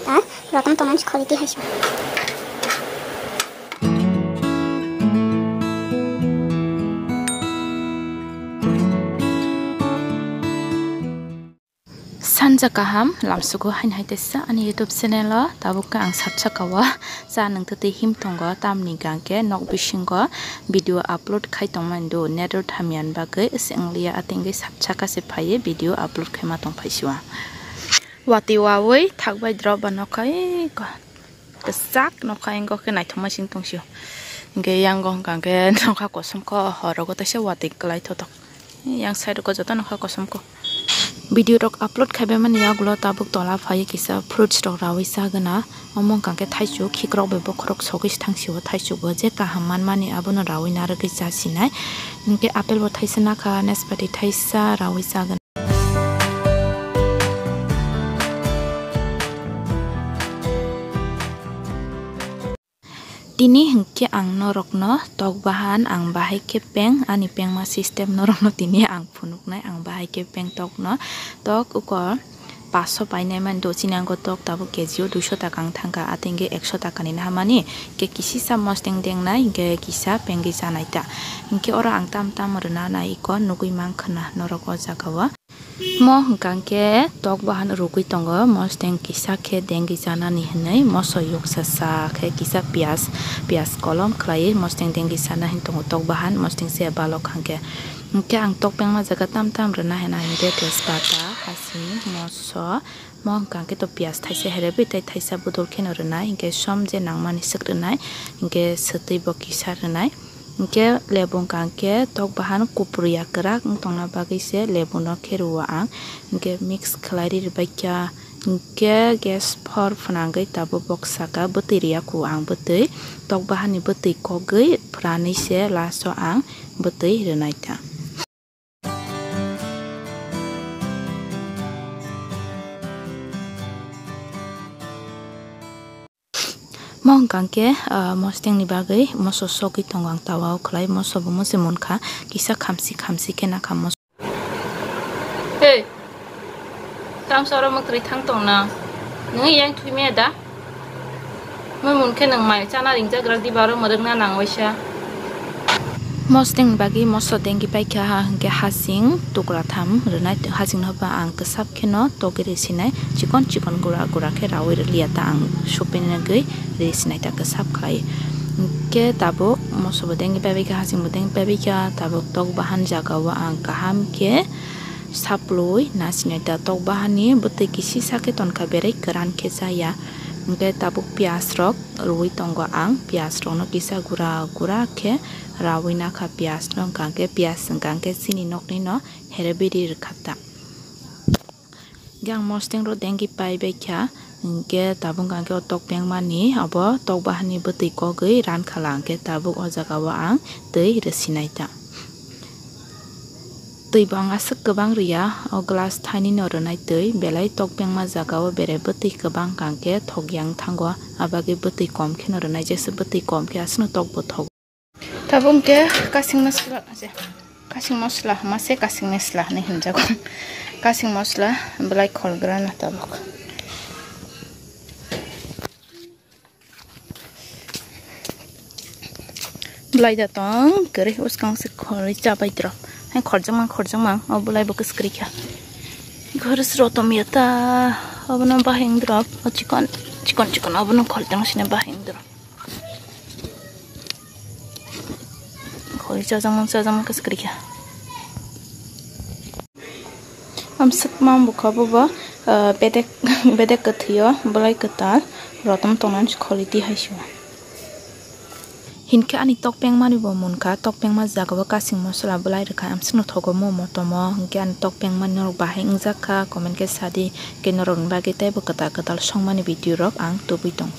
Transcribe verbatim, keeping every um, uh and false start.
Ta rotom tongnani khoriti hai se. Sanja kaham lamsugo hain hai teisa ani YouTube channel o tabuk khe ang sat saka o cha nung twi him tongo tamni hwnkhe nok bisingo video upload khai tongmani do network hamya ni bagwi se wngliya atengwi sat saka se phaiwi video upload khaima tong phaisio. Watwi wawi thak bai drop ba nokha eko kwchak nokha engkho khe naithokma sing tongsio. Hinkhe yango hwnkha khe nokha kosom kho horogo teisa watwi kwlai thothok. Yang side rok joto nokha kosom kho. Video rok upload khaibai mani yagulo tabuk tola phaiwi kisa fruits rok rawi chagwna. Omo hwnkha khe thaichuk khikrok bai bokhorok sogwi se thangsio thaichuk bo je kaham manmani abono rawi narwgwi chasinai. Hinkhe apple bo thaisa nakha naspati thaisa rawi chagwna. Tini hinkhe ang norokno tok bahan ang bahai khe peng ani pengma system norokno tini ang phunuknai ang bahai khe peng tokno tok uko paso painai mani do chini ang tok tabuk K G o duiso taka wng thangkha atengke ekso taka ni nahamani ke kisisa mosteng dengnai hinkhe kisa pengwi chanai ta hinkhe oro ang tam tam rwna nai iko nugwi mankha na norok o jaga o. Mo hwnkha khe tok bahan rwgwi tongo, mosteng kisa khe dengwi chanani hwnwi moso yoksa sa khe kisa piyaj, piyaj kolom khlaiwi mosteng dengwi chana hwn tongo tok bahan, mosteng se balok hwnkhe. Hwnkhe ang tok pengma jaga tam tam rwna hwna hinkhe tejpata, hasing, moso, mo hwnkha khe to piyaj thaisa herebwi tei thaisa bodol kheno rwnai, hinkhe som je nangmani swk rwnai, hinkhe swtwi bo kisa rwnai. Hinkhe lebu wngkha hinkhe tok bahan kupru ya kwrak wng tongna bagwi se lebu no khe rwo ang. Hinkhe mix khlai ri rwbaikha. Hinkhe gas phor phwnangwi tabuk bok saka bwtwi rwya kho ang bwtwi. Tok bahan ni bwtwi kogwi phranwi se last o ang bwtwi rwnai ta. Mo hwnkha khe, ah, mosteng ni bagwi moso sogwi tongo ang tawa o khlai, moso bo musi munkha, kisa khamsi khamsi khe nakha moso. Hey, tamsa oro mwkhwrwi thang tong na? Nungni yang thwi maya da? Mui munkhe nung mai chana ringjak rak di baro mwrwkna nang waisa. Mosteng bagwi moso dengki paikha ha hwnkhe hasing tukra tham rwnai, hasing no ba ang kwsap kheno togwi rwi sinai, chikon chikon gura gura khe rawi rwliya ta ang supinagwi rwi sinai ta kwsap khlai. Hinkhe tabuk moso bo dengki paibai kha, hasing bo dengki paibai kha, tabuk tok bahan jaga o ang kaham khe saplui na sinai ta tok bahan ni bwtwi kisi sa khe tonkha berai kwran khe chaya. Hinkhe tabuk piyaj rok rwui tongo ang, piyaj rokno kisa gura gura khe raui nakha piyaj no, hwnkha khe piyaj hwnkha khe chini nokni no herebiri rwkha ta. Hinkhe ang mosteng rok dengki pai bai kha, hinkhe tabuk hwnkha khe o tok pengmani abo tok bahani bwtwi kogwi ran khala, hinkhe tabuk o jaga o ang twi rwsinai ta. Twi bo ang aswk kwbang rwya, o glass thaini no rwnai twi, belai tok pengma jaga o berai bwtwi kwbang hwnkha khe thok yang thango, abagwi bwtwi kom kheno rwnai, jesa bwtwi kom khe aswkno tok bo thok. Tabuk hwnkhe kasing masla, kasing masla hwnma se kasing masla hinwi hwnjago. Kasing masla belai kholgrana tabuk. Belai da tong kwrwi, bwskang se khorwi chabai drop. Hai khorjakma khorjakma o belai bo kwskwrwi kha. Ghorus rotom ya ta, obono bahing drop, o chikon chikon chikon obono khorjakma sine bahing drop. Khorwi chajakma chajakma kwskwrwi kha. Amswkma bwkha bobo, ah, bedek bedek kwthwio belai kwtal rotom tongnani khorwi twi hai sio. Hinkhe ani tok pengmani bo munkha, tok pengma jagao kasing mosola belai rwkha, amswkno thogo mo motomo, hinkhe ani tok pengmani norok bahai wngjak kha, comment khe sadi, hinkhe norokni bagwi teibo kwtal kwtal songmani video rok ang tubui tongo.